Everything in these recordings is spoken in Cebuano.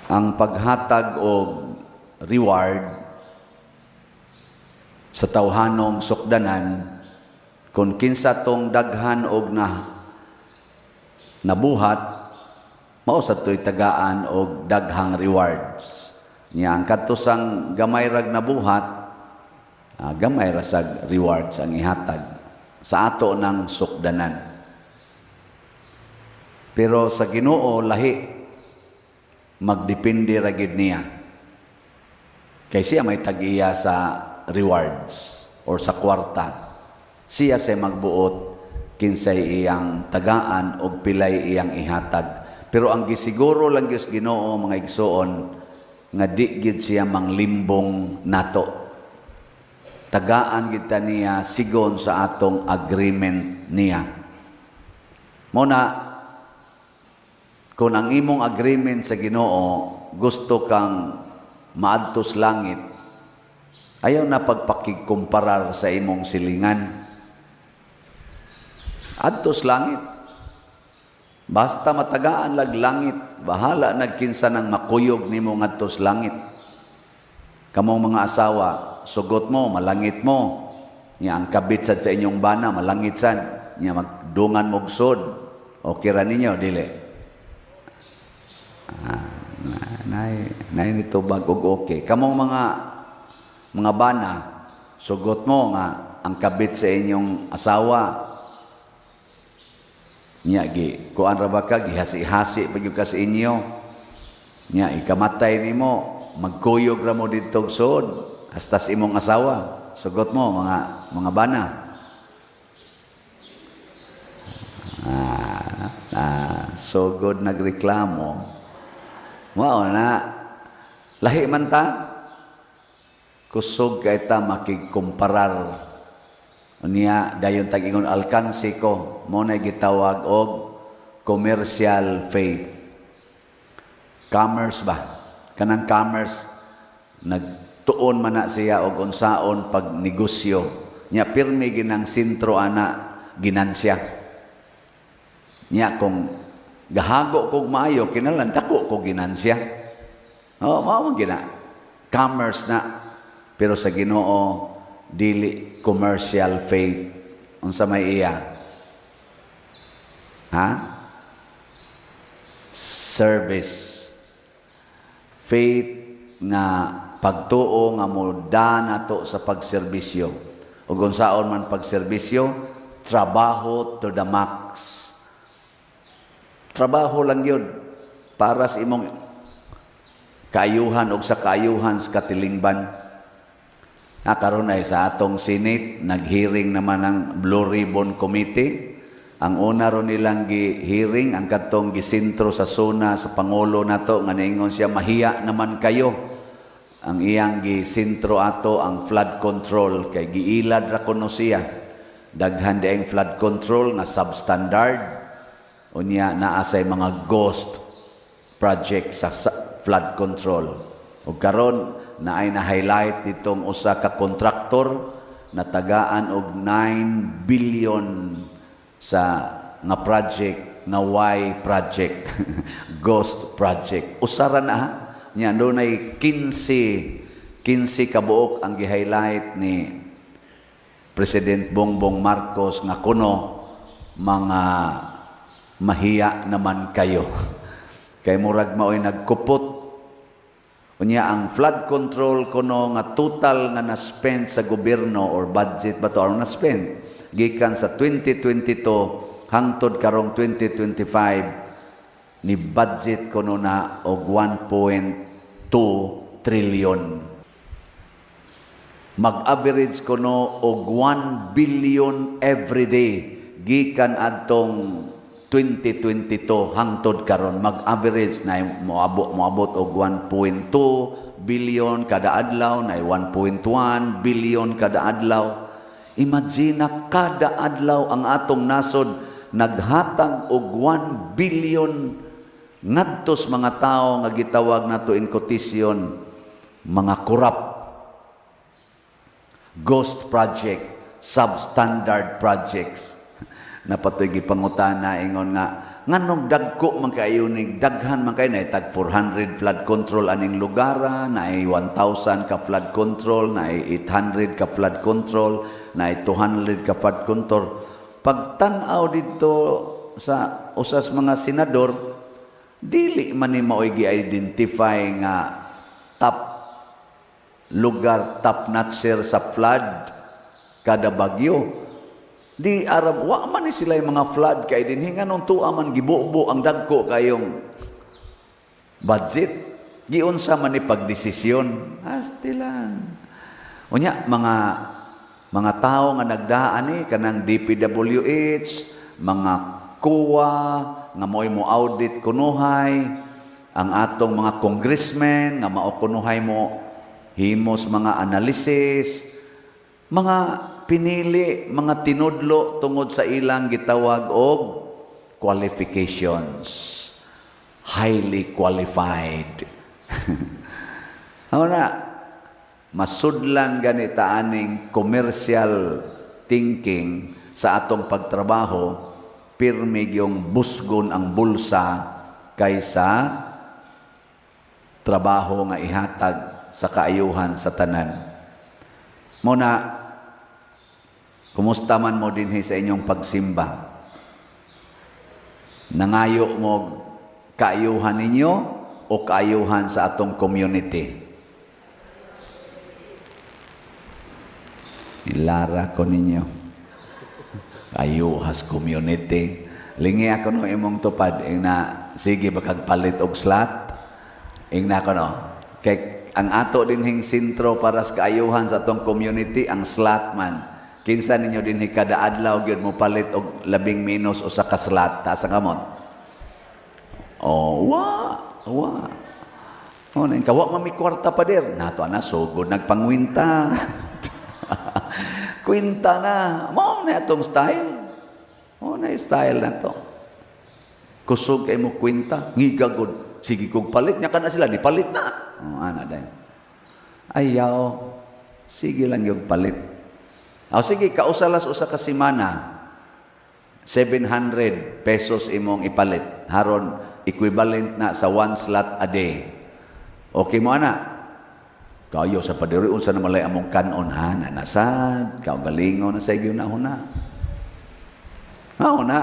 Ang paghatag og reward sa tawhanong sukdanan, kung kinsa tong daghan og na nabuhat, mao sa to'y tagaan og daghang rewards. Nya ang kadtusang gamay rag nabuhat, gamay ra sag rewards ang ihatag sa ato ng sukdanan. Pero sa Ginoo lahi, magdepende ra gid niya. Kay siya may tag-iya sa rewards or sa kwarta. Siya say magbuot kinsay iyang tagaan og pilay iyang ihatag. Pero ang gisiguro lang gyud Ginoo, mga igsoon, nga di gid siya manglimbong nato. Tagaan gid ta niya sigon sa atong agreement niya. Mao na kung ang imong agreement sa Ginoo, gusto kang maadtos langit, ayaw na pagpakigkumparar sa imong silingan. Adtos langit. Basta matagaan lag langit, bahala nagkinsa nang makuyog nimo ngadtos langit. Kamong mga asawa, sugot mo, malangit mo. Nya ang kabit sad sa inyong bana, malangit sad. Nya magdungan mo sod. Okay ra ninyo, dili? Nay, nay nito bag og okay. Kamong mga bana, sugot mo nga ang kabit sa inyong asawa, nya gi kuan ra ba ka, gihasi-hasi pa gyud ka sa inyo. Nya ikamatay nimo, magkuyog ra mo didto sod hasta sa imong asawa. Sugot mo, mga bana. Sugod nagreklamo. Mao na lahi man ta. Kusog kay ta makigkumparar. Unya dayon tag-ingon, "Alkansi ko." Mo na gitawag og commercial faith. Commerce ba? Kanang commerce, nagtuon man na siya og unsaon pag negosyo. Nya pirmi ginang sentro ana ginansya. Nya kung gahago kog maayo, kinahanglan dako ko ginansya. Oh, mao man gina. Commerce na. Pero sa Ginoo dili commercial faith. Unsa may iya? Ha? Service. Faith nga pagtuo nga muda nato sa pagserbisyo. Ug unsaon man pagserbisyo? Trabaho to the max. Trabaho lang yun para sa imong kaayuhan og sa kaayuhan sa katilingban. Na karon ay sa atong Senate, nag-hearing naman ang Blue Ribbon Committee. Ang una ron nilang gi-hearing ang katong gisentro sa SONA sa pangulo nato nga niingon siya, "Mahiya naman kayo." Ang iyang gisentro ato ang flood control kay giilad ra kuno siya. Daghan diayng flood control nga substandard. Unya naa say mga ghost project sa flood control. Ug karon naay na highlight ditong usa ka kontraktor na tagaan og 9 billion sa nga project nga Y project, ghost project. Usa ra na ha. Nya dunay 15 kabuok ang gi-highlight ni President Bongbong Marcos nga kuno mga mahiya naman kayo. Kay murag maoy nagkupot. Unya ang flood control kuno nga total nga na-spend sa gobyerno or budget ba to or na-spend gikan sa 2022 hangtod karong 2025, ni budget kuno na og 1.2 trillion. Mag-average kuno og 1 billion every day gikan adtong 2022 hangtod karon, mag-average na moabot og 1.2 billion kada adlaw, na 1.1 billion kada adlaw. Imagine na kada adlaw ang atong nasod naghatag og 1 billion ngadtos mga tao nga gitawag nato in quotation mga corrupt, ghost project, substandard projects. Napatoy gipangutana, ingon nga Nganong dagko man kaayo ni, daghan man kay, naay tag 400 flood control aning lugara, naay 1,000 ka flood control, naay 800 ka flood control, naay 200 ka flood control. Pagtan-aw dito sa usas mga senador, dili man ni maoy gi-identify nga top lugar, top notcher sa flood kada bagyo. Di aram wa man ni sila yung mga flood kay dinhi, nganong tuwa man gibubo ang dagko kayong budget? Giunsa man ni pagdesisyon? Astilan. Unya mga tao nga nagdaan ni kanang DPWH, mga COA nga mo'y mo audit kunuhay, ang atong mga congressmen nga mao kunuhay mo himos mga analysis, mga pinili, mga tinudlo tungod sa ilang gitawag og qualifications. Highly qualified. Ano na, masudlan ganita aning commercial thinking sa atong pagtrabaho, pirmi yung busgon ang bulsa kaysa trabaho nga ihatag sa kaayuhan sa tanan. Muna, kumusta man mo dinhi sa inyong pagsimba? Nangayo mo kaayuhan ninyo o kaayuhan sa atong community? Ilara ko ninyo. Ayuhas community. Lingi ako no imong tupad. Ing na, sige bakagpalit og slot. Ing na ko no. Kay ang ato dinhing sentro para sa kaayuhan sa atong community, ang slot man. Kinsa ninyo dinhi kada adlaw gyud mo palit og labing minus usa ka slot, taas ang kamot? Oh, wa, wa. Oh, nang kawa man mi kwarta pa dir. Nato ana sugod nagpangwinta. Kwinta na. Mao na atong style. Mao na style na to. Kusog kay mo kwinta, ngiga gud. Sige kog palit nya kana sila, di palit na. Oh, ana day. Ayaw. Sige lang yung palit. O sige, kausalas usa ka semana, 700 pesos imong ipalit. Haron, equivalent na sa one slot a day. Okay mo, ana? Kayo sa padiri, unsa na malay among kanon, ha? Nanasad, kaugalingon na sa igyo na huna. Ha, na.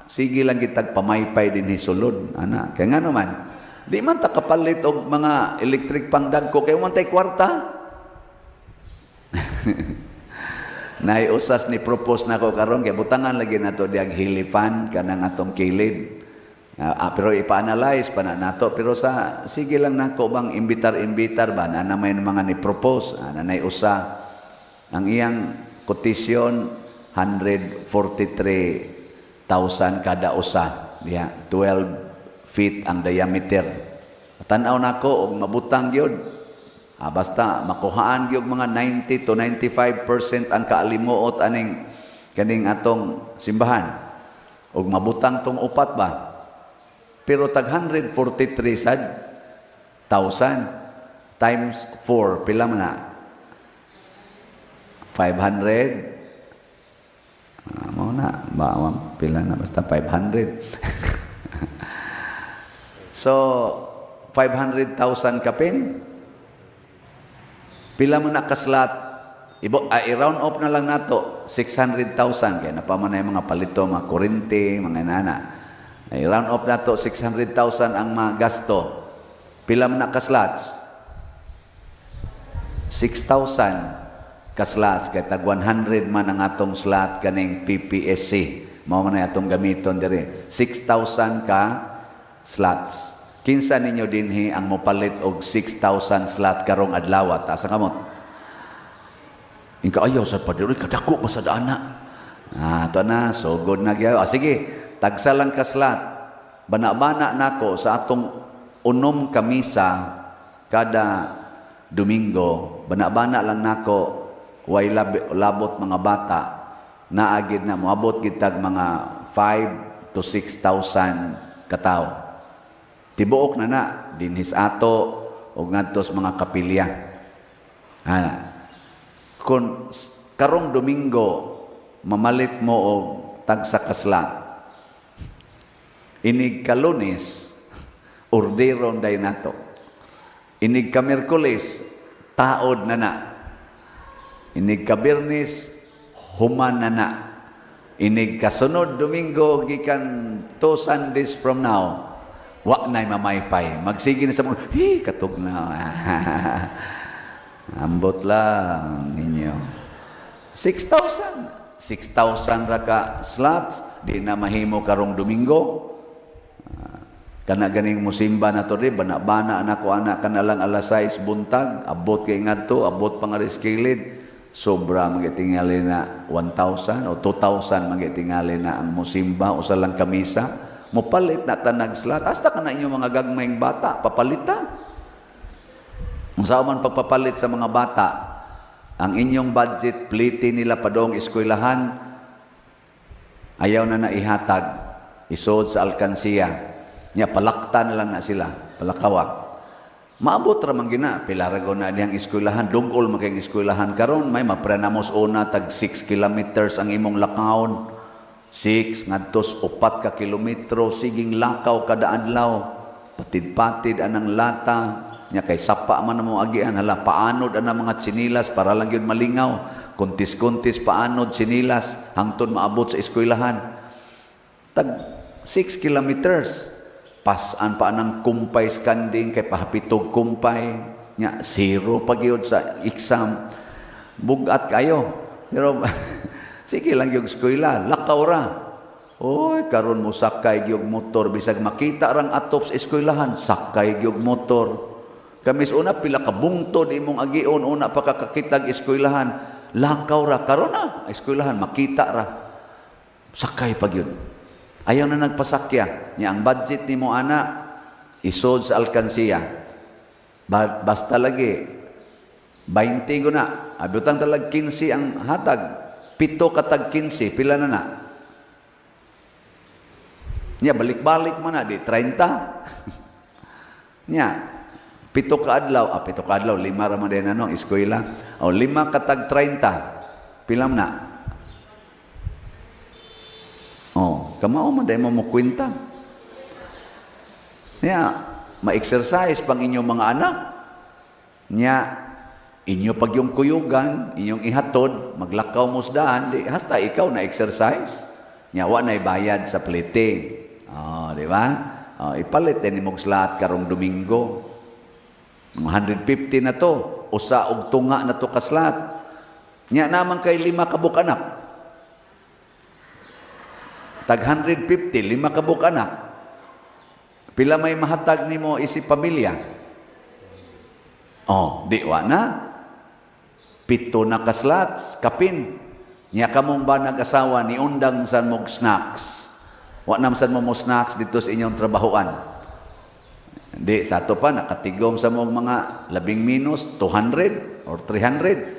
Sige lang kitag pamaypay din hisulod, ana. Kaya nga naman, di man ta kapalit og mga electric pangdagko, kay man tay kwarta. Naiusas ni propose nako karon kay butangan lagi nato diag hilifan kanang atong kilid. Pero ipa-analyze pa na nato, pero sa sige lang nako bang imbitar-imbitar ba na may mga ni propose na usa ang iyang quotation 143,000 kada usa diha, 12 feet ang diameter. Tan-aw nako og mabutang gyud. Basta makuhaan gyud mga 90 to 95% ang kaalimuot aning kaning atong simbahan. Og mabutang tong upat ba? Pero tag 143 sad thousand times 4 pila man na? 500. Mao na bawang pila na basta 500. So 500,000 kapin. Pila mo na kaslat? I-round off na lang nato 600,000 kay napaman na yung mga palito, mga kurente, mga nana. I-round off nato 600,000 ang mga gasto. Pila mo na kaslots? 6,000 kaslots kay tag 100 man ang atong slot kaning PPSC. Mao man na atong gamiton diri. 6,000 ka slots. Kinsa ninyo dinhi ang mopalit og 6,000 slot karong adlaw? Taas ang kamot. Ingka ayaw sa padiri kadako pa sa dana. To na sugod na gyud. Sige, tagsa lang ka slot. Bana-bana nako sa atong unom kamisa kada Domingo, bana-bana lang nako way labot mga bata naagid na moabot gitag mga 5 to 6,000 katawo. Tibuok na na dinhis ato og ngadto sa mga kapilya. Ana. Kung karong Domingo mamalit mo og tagsa ka slot, Inig ka-Lunes, orderon day nato. Inig ka Miyerkules, taod na na. Inig ka Biyernes, human na na. Inig kasunod Domingo, gikan 2 Sundays from now, wa na'y mamaypay. Magsige na sa mga, hi, katog na. Ambot lang ninyo. 6,000. 6,000 ra ka slots, di na mahimo karong Domingo. Kana ganing musimba na to ri, bana-bana na ko ana kana lang alas 6 buntag, abot kay ngadto, abot pa nga kilid. Sobra magitingali na 1,000 o 2,000 magitingali na ang musimba usa lang kamisa. Mopalit na tanag slot. Hasta kana inyong mga gagmayng bata, papalita. Unsa man pagpapalit sa mga bata, ang inyong budget, pliti nila padong eskwelahan, ayaw na naihatag, isod sa alkansiya. Nya palakta na lang na sila, palakawa. Maabot ra man gina, pila ra na diyang eskwelahan, dugol man kayong eskwelahan karon, may maprenamos una tag 6 kilometers ang imong lakawon. 6 ngadto 4 ka kilometro siging lakaw kada adlaw. Patid-patid anang lata, nya kay sapa man mo agian, hala paanod anang mga tsinilas para lang gyud malingaw. Kuntis-kuntis paanod tsinilas hangtod maabot sa eskwelahan. Tag 6 kilometers. Pasan pa anang kumpay skanding kay pahapitog kumpay nya zero pa gyud sa exam. Bugat kayo. Pero sige lang yung eskwela, lakaw ra. Oy, karon mo sakay gyud motor bisag makita rang atop sa eskwelahan, sakay gyud motor. Kami sa una pila ka bungtod imong agion una pa kakakitag eskwelahan, lakaw ra karon na eskwelahan makita ra. Sakay pa gyud. Ayaw na nagpasakya. Nya ang budget nimo ana isod sa alkansiya. Basta lagi 20 go na. Abutan talag 15 ang hatag. 7 katag 15 pila na na. Nya balik-balik man na di 30. Nya 7 ka adlaw, 7 ka adlaw, 5 ra man din ano eskwela. O 5 katag 30. Pila man na? Oh, kamao man dahil mo mukwenta. Nya, ma-exercise pang inyong mga anak. Nya, inyo pag yung kuyugan, inyong ihatod, maglakaw mo sa daan, di, hasta ikaw na exercise. Nya, wa na ibayad sa plete. Oh, di ba? Oh, ipalit din imong slot karong Domingo. 150 na to, usa og tunga na to ka slot. Nya naman kay 5 ka buok anak. Tag 150, 5 ka buok anak. Pila may mahatag nimo isip pamilya? Oh, di wa na. 7 na ka slots, kapin. Nya kamong ba nag-asawa ni undang san mog snacks. Wa nam san mo mo snacks dito sa inyong trabahoan. Di sa ato pa nakatigom sa mong mga labing minus 200 or 300.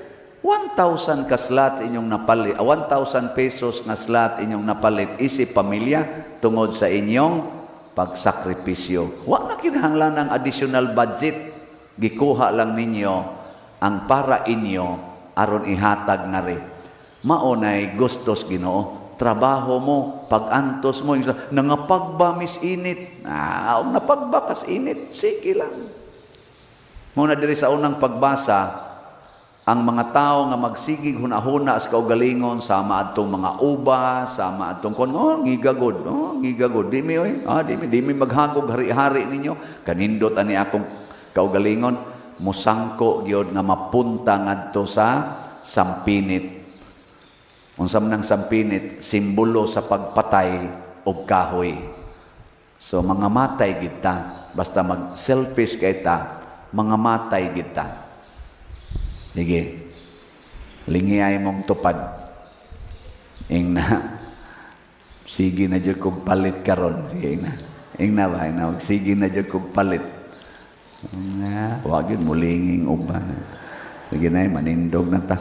1,000 ka slot inyong napalit, 1,000 pesos na slot inyong napalit isip pamilya tungod sa inyong pagsakripisyo. Wa na kinahanglan ang additional budget. Gikuha lang ninyo ang para inyo aron ihatag nga ri. Maunay gustos Ginoo. Trabaho mo, pagantos mo, nangapagba mis init. Ah, napagba kas init, sige lang. Muna diri sa unang pagbasa, ang mga tao nga magsigig hunahuna sa kaugalingon sama adtong mga uba, sama adtong kon, oh, ngigagod, oh, ngigagod, di mi oy, ah, di mi maghagog hari-hari ninyo. Kanindot ani akong kaugalingon, musangko gyud nga mapunta ngadto sa sampinit. Unsa man ang sampinit, simbolo sa pagpatay og kahoy. So mga matay gid ta, basta mag-selfish kay ta, mga matay gid ta. Sige, lingiyay mong tupad. Ing na, sige na dyan kong palit karon. Sige na, ing na ba, ing na, sige na dyan kong palit. Nga, wag yun, mulinging uban. Sige na, manindog na ta.